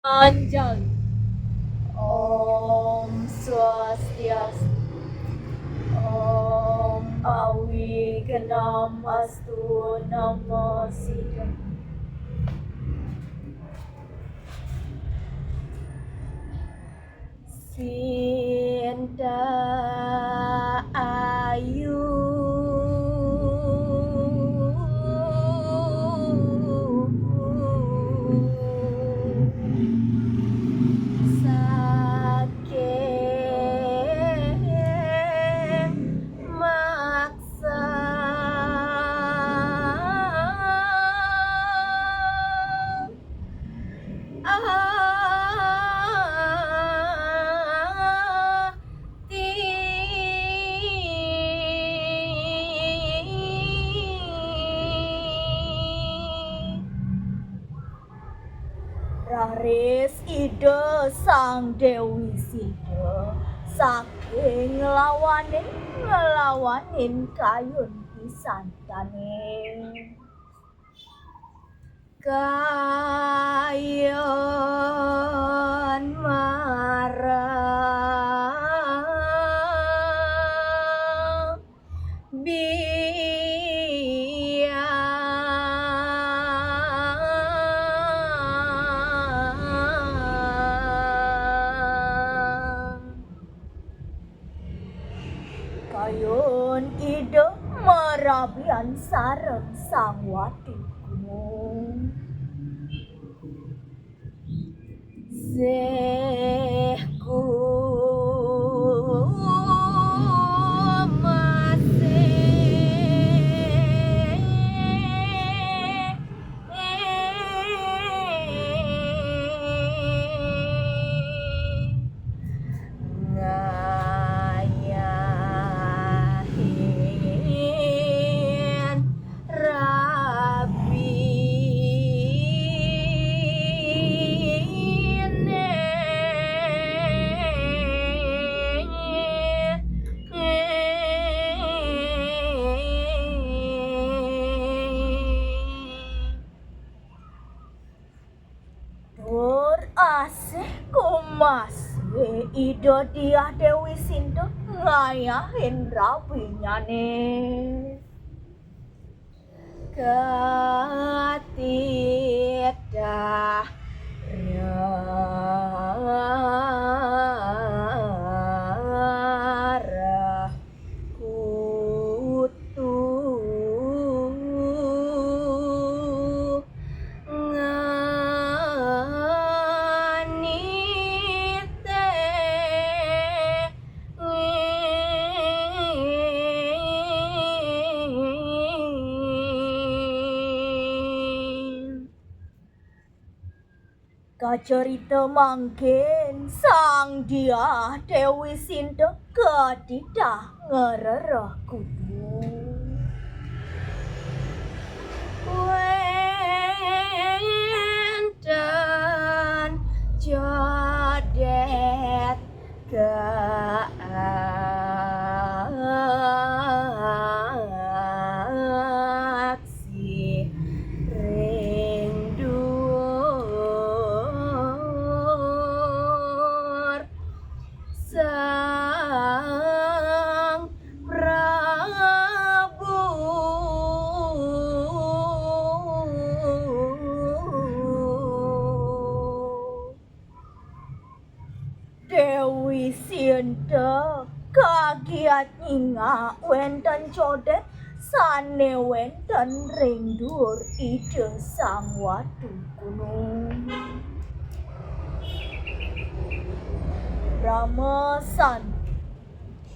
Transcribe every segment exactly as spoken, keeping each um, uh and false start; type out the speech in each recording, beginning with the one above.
Anjali. Om Swastiastu. Om Awi Genam Astu Namo Siddham. Sinta ayu saking maksa. Ati. Raris Ida Sang Dewi Sita saking nglawaning, nglawaning kayun pisantane. Kayun marang biang. Kayun Ida marabian sareng Sang Watu Gunung. Sih ku masih ngayahin rabine. Tur asih kumasih Ida Diah Dewi Sinta ngayahin rabinyane. Katitah rarah kutu nganite. Kacarita mangkin Sang Diah Dewi Sinta katitah ngrereh kutu. Wenten jodet kaaksi ring duur Sang Prabu. Dewi Sinta kagiat nyingak wenten codet sane wenten ring duur Ida Sang Watu Gunung. Rama Santi.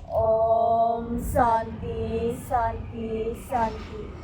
Om Santi, Santi, Santi.